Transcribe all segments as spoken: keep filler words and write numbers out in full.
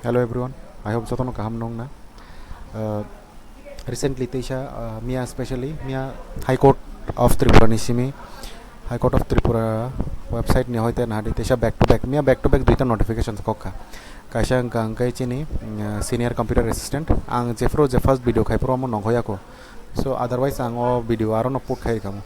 Hello everyone, I hope jotono kaham nongna. Uh, recently teisa, uh, miya specially miya High Court of Tripura ni simi, High Court of Tripura website ni hoite nahadi teisa back to back, miya back to back duita notification kokha. Kaisa wngkha hwnkhe chini, mm, senior computer assistant. Ang jephru je first video khai phuru omo nongkhoyako. So otherwise ang o video arono put khai khamu.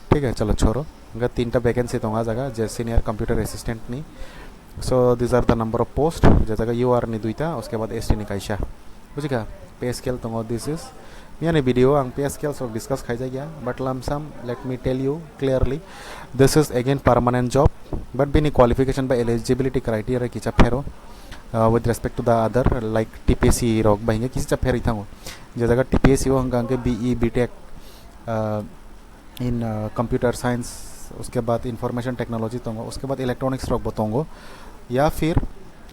Thik hai, chalo chhoro. Hwnkhe tinta vacancy tongo ah jaga je senior computer assistant ni. So these are the number of post, je jaga U R ni duita, uske baad S T ni kaisa. Bujikha? Pay scale tongo, this is. Miyani video ang pay scale sok discuss khaijakya, but lump sum, let me tell you clearly, this is again permanent job, but bini qualification ba eligibility criteria kisa phero, uh, with respect to the other, like T P S C rok ba hinga kisa phero thango. Je jaga T P S C o hwnkha hwnkhe B E, B Tech, uh, in, uh, computer science, uske baad information technology tongo, uske baad electronics rok bo tongo, ya phir,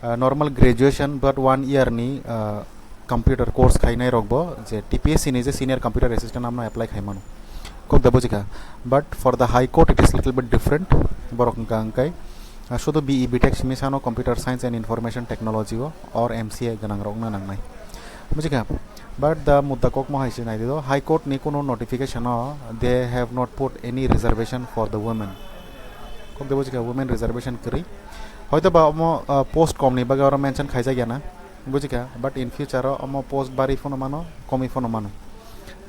uh, normal graduation but one year ni, uh, computer course khainai rok bo je T P S C ni je senior computer assistant amno apply khai mano. Kok da bujikha? But for the High Court it is little bit different. Borok hwnkha hwnkhe, uh, sudu B E, B Tech simi sano computer science and information technology o or M C A gwnang rokno nangnai. Bujikha? But the mudda kokmo hai se nai do, High Court ni kuno notification o they have not put any reservation for the women. Kok de bujikha, women reservation kwrwi. Hoito ba omo, uh, post kom ni bagwi oro mention khaijak ya na. Bujikha, but in future o omo post bari phano mano, komi phano mano.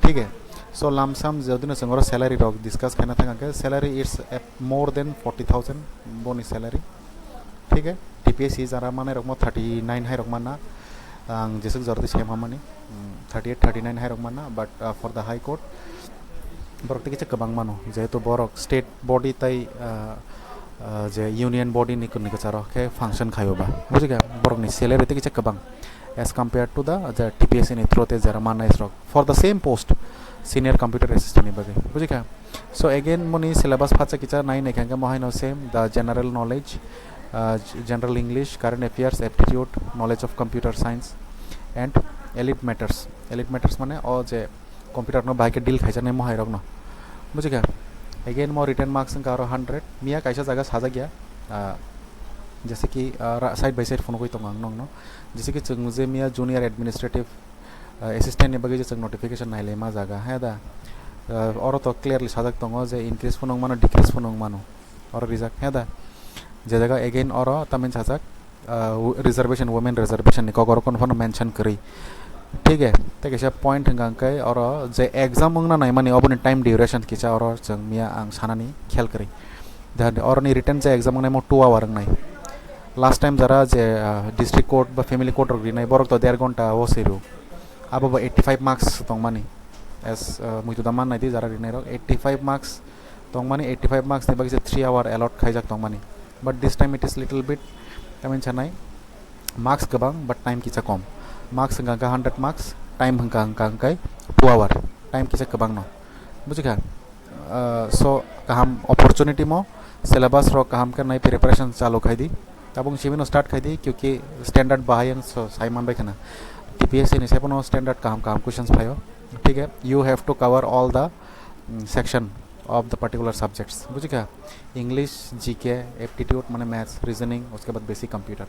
Thik hai? So lump sum jodi no chwng oro salary rok discuss khaina thang khe, salary is at more than forty thousand boni salary. Thik hai? T P S C jara manai rok mo thirty nine hai rok manna. Ang jesuk jora twi sem hamani, mm, thirty eight, thirty nine hai rok manna, but, uh, for the High Court borok tei kisa kwbang mano, jehetu borok state body tai, uh, uh, je union body ni kwnwi kwcharo khe function khaio ba, bujikha? Borokni salary tei kisa kwbang as compared to the, the T P S C ni through te jara manai rok for the same post, senior computer assistant ni bagwi, bujikha? So again, moni syllabus phatsa kicha nai nai khe mo haino same, the general knowledge, uh, general English, current affairs, aptitude, knowledge of computer science, and elite matters. Elite matters mane o je computer no bahai khe deal khaijaknai mohai rok no. Bujikha? Again, mo written marks wngkha aro hundred. Miya kaisa jaga sajak ya, uh, jese ki, uh, ra-, side by side phunugwi tongo ang nokno. Jese ki chwng je miya junior administrative, uh, assistant ni bagwi je chwng notification nailaima jaga, he da? Uh, oro to clearly sajak tongo je increase phunuk mano, decrease phunuk mano. Oro rijak, he da? Je jaga again oro tamni sajak, uh, reservation, women reservation ni kok oro kono phano mention kwrwi. Thik hai? Tei kaisa point hwnkha hwnkhe oro je exam wngna naimani oboni time duration kisa oro chwng miya ang sanani khel kwrwi. Then oroni written je exam wngnai mo two hour wngnai. Last time jara je, uh, district court ba family court rok rinai borok to der ghonta o swiru. Abo bo eighty five marks tongmani. As, uh, muitu da man nai di jara rinai rok eighty five marks tongmani, eighty five marks ni bagwi se three hour allot khaijak tongmani. But this time it is little bit, I mean, sanai marks kwbang but time kisa kom. Marks hwnkha hwnkha hundred marks, time hwnkha hwnkha hwnkhe two hour, time kisa kwbang no. Bujikha? Uh, so kaham opportunity mo, syllabus rok kaham khe nai preparation chalu khai di. Tabuk simi no start khai di, kyunki standard bahai ang so sai man bai khana. T P S C ni sai phano standard kaham kaham questions phaio. Thik hai? You have to cover all the, mm, section of the particular subjects. Bujikha? English, G K, aptitude mane maths, reasoning, uske baad basic computer.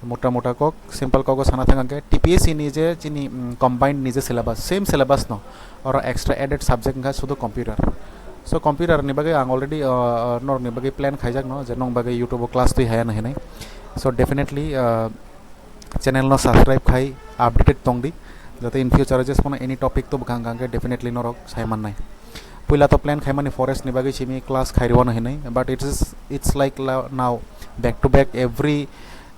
Mota mota kok, simple kok o sana thang khe T P S C ni je chini, mm, combined ni je syllabus, same syllabus no, oro extra added subject wngkha sudu computer. So computer ni bagwi ang already, uh, uh, norok ni bagwi plan khaijak no je nong bagwi YouTube o class twi haya no hinwi. So definitely, uh, channel no subscribe khai updated tong di, jate in future o jespono any topic to bwkhang khe definitely norok sai mannai. Puila to plan khaimani forest ni bagwi simi class khairwano hinwi, but it is, it's like la-, now back to back every,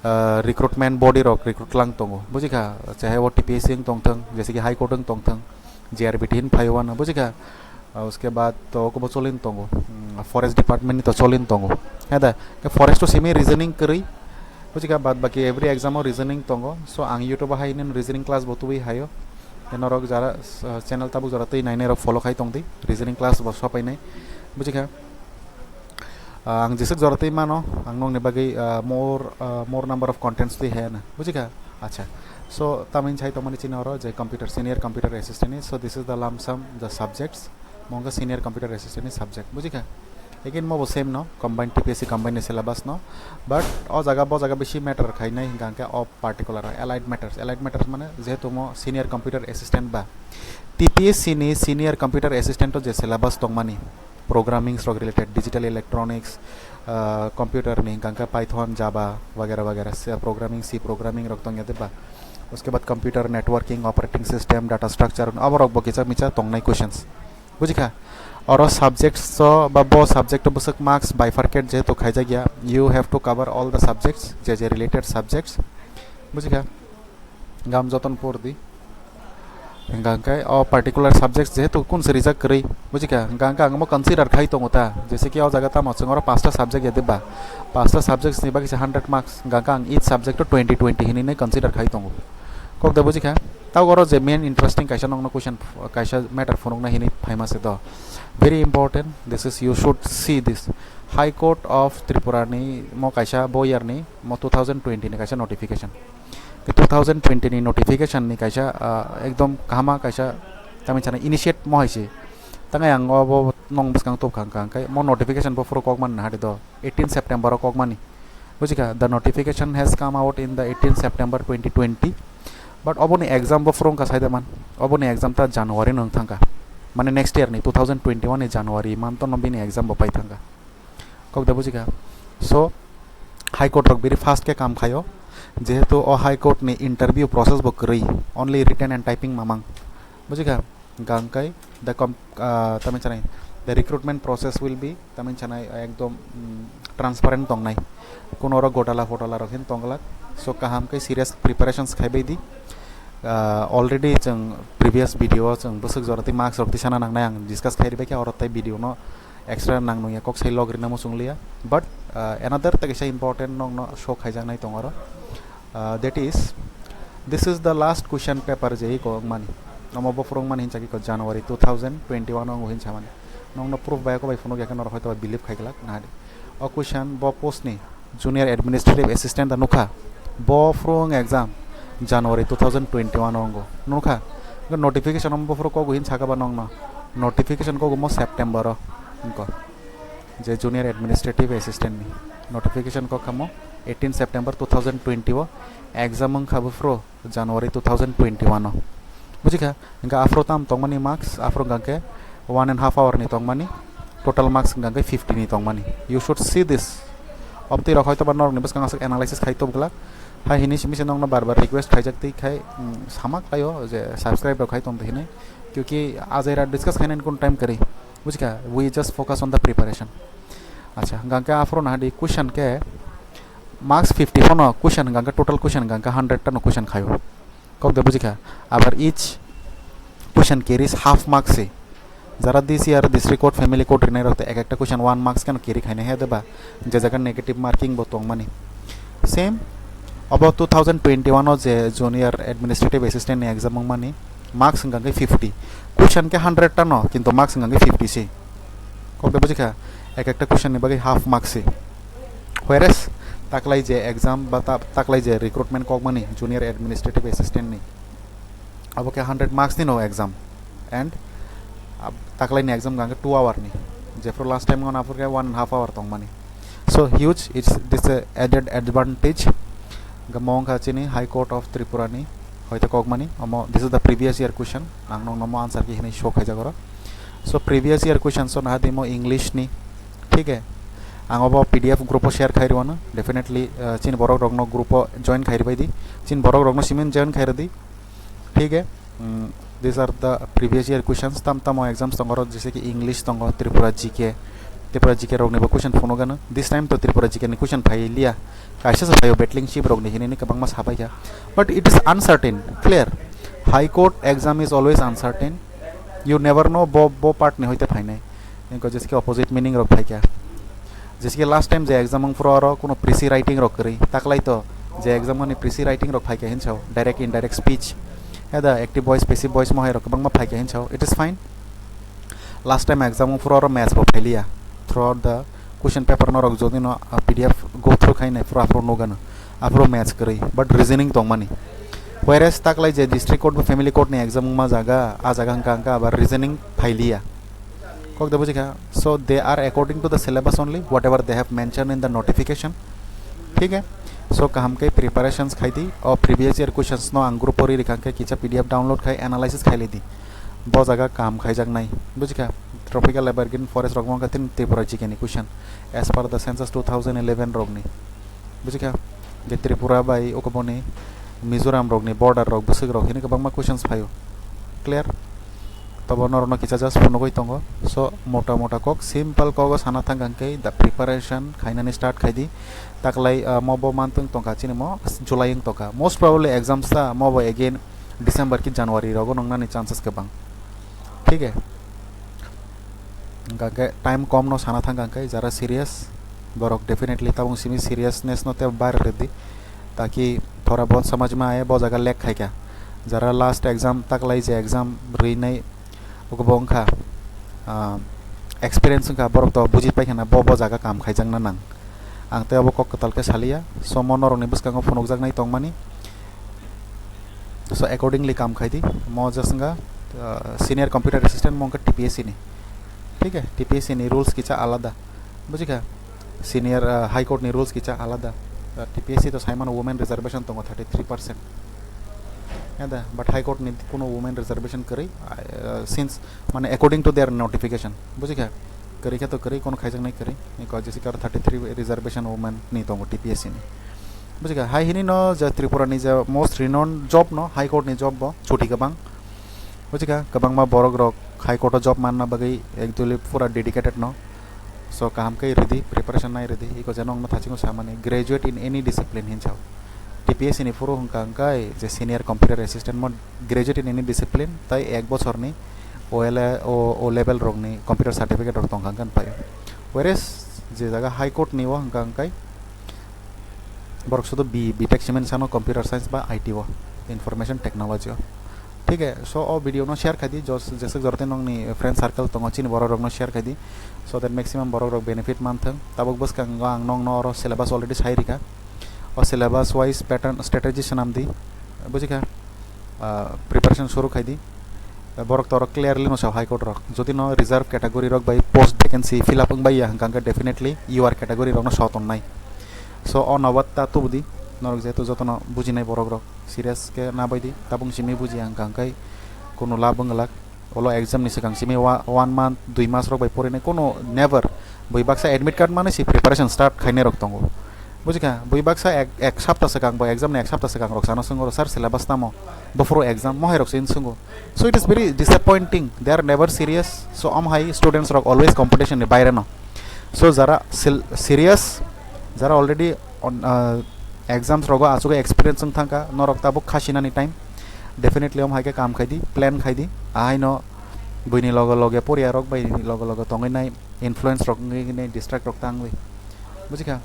uh, recruitment body rok recruit lang tongo, bujikha? Chahai o T P S C wng tongthwng, jese ki High Court wng tongthwng, G R B T hin phaiwano, bujikha? Uh, uske baad to kobo cholin tongo, mm, forest department ni to cholin tongo, he da? Ke forest o simi reasoning kwrwi, bujikha? Baad baki every exam o reasoning tongo, so ang YouTube o hai nini reasoning class bo tubui haio. Norok jara, uh, channel tabuk jora twi nainai rok follow khai tong di, reasoning class bo sopainai, bujikha? Uh, ang jesuk jora twi mano, ang nokni bagwi, uh, more, uh, more number of contents twi haya na, bujikha? Acha, so tamni sai tongmani chini oro je computer, senior computer assistant ni, so this is the lump sum, the subjects, mongkha senior computer assistant ni subject, bujikha? Again mo bo same no, combined T P S C combined syllabus no, but o jaga bo jaga bisi matter khainai hingka hingke o particular allied matters. Allied matters mane jehetu mo senior computer assistant ba T P S C ni senior computer assistant o je syllabus tongmani, programming rok related, digital electronics, ah, computer ni hingka hingke Python, Java, wagera wagera, se programming, C programming rok tongya de ba. Uske baad computer networking, operating system, data structure, abo rok bo kisa misa tongnai questions. Bujikha? Oro subjects o ba bo subject o bwswk marks bifurcate jehetu khaijakya, you have to cover all the subjects, je je related subjects. Bujikha? Gam joton por di. Hingka hingke o particular subjects jehetu kun se rijak kwrwi, bujikha? Hingka hingke ang mo consider khai tongo ta, jese ki o jaga tamo chwng oro pasta subject ya diba, pasta subjects ni bagwi se hundred marks, hingka hingke ang each subject o twenty twenty hinwi nai consider khai tongo. Kok da bujikha? Tao oro je main interesting kaisa nongno question, kaisa matter phunukna hinwi phaima se do. Very important, this is, you should see this. High Court of Tripura ni mo kaisa bo year ni mo two thousand twenty ni kaisa notification. Two thousand twenty ni notification ni kaisa, ah, ekdom kahama kaisa, tamni sana initiate mo hai se. Tangai ang o bo nong bwskang tubkha hingka hingke mo notification bo phuru kokmani nahadi do, eighteen September o kokmani. Bujikha? The notification has come out in the eighteen September twenty twenty. But oboni exam bo phuru wngkha saida man. Oboni exam ta January no wng thangkha. Mane next year ni two thousand twenty-one ni January month no bini exam bo pai thangkha. Kok da bujikha? So, High Court rok very fast khe kam khaio. Jehetu o High Court ni interview process bo kwrwi, only written and typing mamang. Bujikha? Hingka hingke the com-, ah, tamni sanai, the recruitment process will be, tamni sanai, ekdom, mm, transparent tongnai. Kuno oro gotala photala rok hin tongglak. So kaham khe serious preparations khaibai di. Ah, already chwng previous video o chwng bwswk jora tei marks rok tisana nangnai ang discuss khairibai khe, oro tei video no extra nang nungya, kok sai log rina muchung liya. But, ah, another tei kaisa important nokno show khaijaknai tongo oro. Ah, that is, this is the last question paper je iko wngmani. Omo bo phuru wngmani hinsa khe iko January two thousand twenty-one o wngo hinsa mani. Nokno proof bai eko bai phunuk ya khe norok hoito ba believe khai glak nahadi. O question bo post ni junior administrative assistant da nukha. Bo phuru wng exam January two thousand twenty-one o wngo. Nukha? Notification omo bo phuru kogu hin saka ba nokno. Notification kogu mo September o wngko. Je junior administrative assistant ni notification kok kha mo eighteen September two thousand twenty o, exam wng kha bo phuru January two thousand twenty-one o. Bujikha? Hingke aphuru tam tongmani marks, aphuru hingka khe one and half hour ni tongmani, total marks hingka khe fifty ni tongmani. You should see this. Obtwi rok hoito ba norok ni bwskang aswk analysis khai tong glak. Hai hini simi se nokno bar bar request khaijak twi khai, mm, sama khlaio je subscribe rok khai tong di hinwi. Kyunki ajai rat discuss khainani kun time kwrwi. Bujikha, we just focus on the preparation. Acha, hingka khe aphuru nahadi question khe marks fifty phano question hingka khe total question hingka khe hundred ta no question khaio. Kok de bujikha? Abar each question carries half marks se. Jara this year district court, family court rinai rok te ek ekta question one marks keno carry khaina he de ba, je jaga negative marking bo tongmani. Same, obo two thousand twenty-one o je junior administrative assistant ni exam wngmani, marks hingka khe fifty. Question khe hundred ta no, kintu marks hingka khe fifty se. Kok de bujikha? Ek ekta question ni bagwi half marks se. Whereas taklai je exam ba ta-, taklai je recruitment kokmani junior administrative assistant ni, abo khe hundred marks ni no exam, and, ah, taklai ni exam hingka khe two hour ni, jephru last time wngkha aphuru khe one and half hour tongmani. So huge, it's this a added advantage. Hingke mo wngkha chini High Court of Tripura ni hoite kokmani, omo, this is the previous year question, ang nokno mo answer khe hinwi show khaijak oro. So previous year question so naha dimo English ni, thik he? Ang obo P D F group o share khai rwano, definitely, ah, chini borok rokno group o join khai rwbai di, chini borok rokno simin join khai rwdi, thik he? Mm, these are the previous year questions. Tam tamo exams tongo oro, jese ki English tongo, Tripura G K, Tripura G K rok ni bo question phunuk gano. This time to Tripura G K ni question phai liya. Kaisa se phaio, battling chip rok ni hinwi ni kwbangma sabai kha. But it is uncertain, clear. High Court exam is always uncertain. You never know bo, bo part ni hoite phainai. Inko jese ki opposite meaning rok phai kha. Jese ki last time je exam wng phuru oro kuno precis writing rok kwrwi. Taklai to je exam ani precis writing rok phai kha hinsa o, direct indirect speech. He da active voice, passive voice mo hai rok kwbangma phai kha hinsa o. It is fine. Last time exam wng phuru oro maths bo phai liya. Throughout the question paper norok jodi no, uh, P D F go through khai nai phuru aphuru nugano. Aphuru maths kwrwi. But reasoning tongmani. Whereas taklai je district court ba family court ni exam wngma jaga, a jaga hwnka hwnka abar reasoning phai liya. Kok da bujikha? So they are according to the syllabus only, whatever they have mentioned in the notification. Thik hai? So kaham khe preparations khai di. O previous year questions no ang group o ri rikha khe kisa P D F download khai analysis khai li di. Bo jaga kaham khaijak nai. Bujikha? Tropical evergreen forest rok wngkha tin Tripura G K ni question as per the census two thousand eleven rok ni. Bujikha? Je Tripura bai okoboni Mizoram rok ni border rok bwswk rok hini kwbangma questions phaio. Clear? Tobo norokno kisa just phunugwi tongo. So mota mota kok, simple kogo sana thang khe the preparation khainani start khai di. Taklai, ah, mo bo mantwng tongkha chini mo July wng tongkha. Most probably exams ta mo bo again December ki January rogo nongnani chances kwbang. Thik hai? Hingkha khe time kom no sana thang khe jara serious borok definitely tabung simi seriousness no tei bar rwdi, taki thora bon samajma ai bo jaga lag khaikha. Jara last exam taklai je exam rwinai ugo bo wngkha, ah, experience wngkha, borok to buji paikha na bo bo jaga kam khaijakna nang. Ang tei abo kok kwtal khe saliya, so mo norokni bwskango phunukjaknai tongmani. So accordingly kam khai di. Mo just wngkha, uh, senior computer assistant, mo wngkha T P S C ni. Thik hai? T P S C ni rules kisa alada. Bujikha? Senior, uh, High Court ni rules kisa alada. Uh, T P S C to saimano women reservation tongo thirty three percent. Eda, but High Court ni kuno women reservation kwrwi, uh, since, mane, according to their notification. Bujikha? Kwrwi khe to kwrwi, kono khaijaknai kwrwi. Ni ko jesi kar thirty three reservation women ni tongo T P S C ni. Bujikha, hai hini no je Tripura ni je most renowned job no, High Court ni job bo chuti kwbang. Bujikha, kwbangma borok rok High Court o job manna bagwi actually pura dedicated no. So kaham khe rwdi, preparation nai rwdi. Iko je nokno thachingo samani, graduate in any discipline hinsa. T P S C ni phuru hwnkha hwnkhe je senior computer assistant mo graduate in any discipline, tai ek bochorni O L A, O, O level rokni computer certificate rok tongkha hwnkhe paio. Whereas je jaga High Court ni o hwnkha hwnkhe borok sudu B, B Tech simin sano computer science ba I T o, information technology o. Thik hai, so o video no share khai di, jos-, jeswk jorte nokni friend circle tongo chini borok rokno share khai di, so that maximum borok rok benefit manthwng. Tabuk bwskango ang nokno oro syllabus already sai rikha. O syllabus wise pattern strategy swnam di, bujikha? Ah, preparation suru khai di. Borok to oro clearly no sao High Court rok. Jodi no reserve category rok bai post vacancy fill up wng bai ya hwnkha hwnkhe definitely U R category rok no sao tonnai. So o nobat ta tubu di, norok jehetu jotono bujinai borok rok serious khe na bai di, tabung simi buji ya hwnkha hwnkhe kuno lab wng glak. Olo exam ni swkang simi wa-, one month, dui mas rok bai porinai kuno never. Bui baksa admit card mani si preparation start khainai rok tongo. Bujikha, bui baksa ek, ek sapta swkang bo exam ni ek sapta swkang rok sana swngo, "Sir, syllabus tamo?" Buphuru exam, mohai rok sin swngo. So it is very disappointing. They are never serious. So am hai students rok always competition ni baire no. So jara sil-, serious, jara already on, uh, exams rogo aswk experience wng thangkha, norok tabuk khasinani time. Definitely om hai khe kam khai di, plan khai di. Ahaino buini loge loge poriya rok bai loge loge tongwi nai influence rok wngwi nai distract rok tangwi. Bujikha?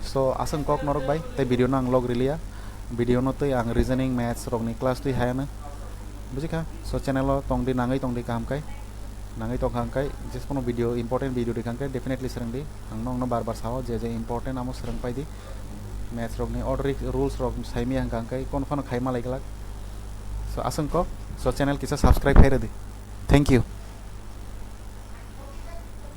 So aswk kok norok bai tei video no ang log riliya. Video no tei ang reasoning, maths rokni class twi hayano. Bujikha? So channel o tongdi, nangwi tongdi kaham khai. Nangwi tongkha hwnkhe, jephano video, important video rikha hwnkhe definitely swrwngdi. Ang nokno bar bar sao, je je important amo swrwng paidi. Maths rokni order rules rok saimaya hwnkha hwnkhe kono phano khai malai glak. So aswk kok, so channel kisa subscribe khai rwdi. Thank you.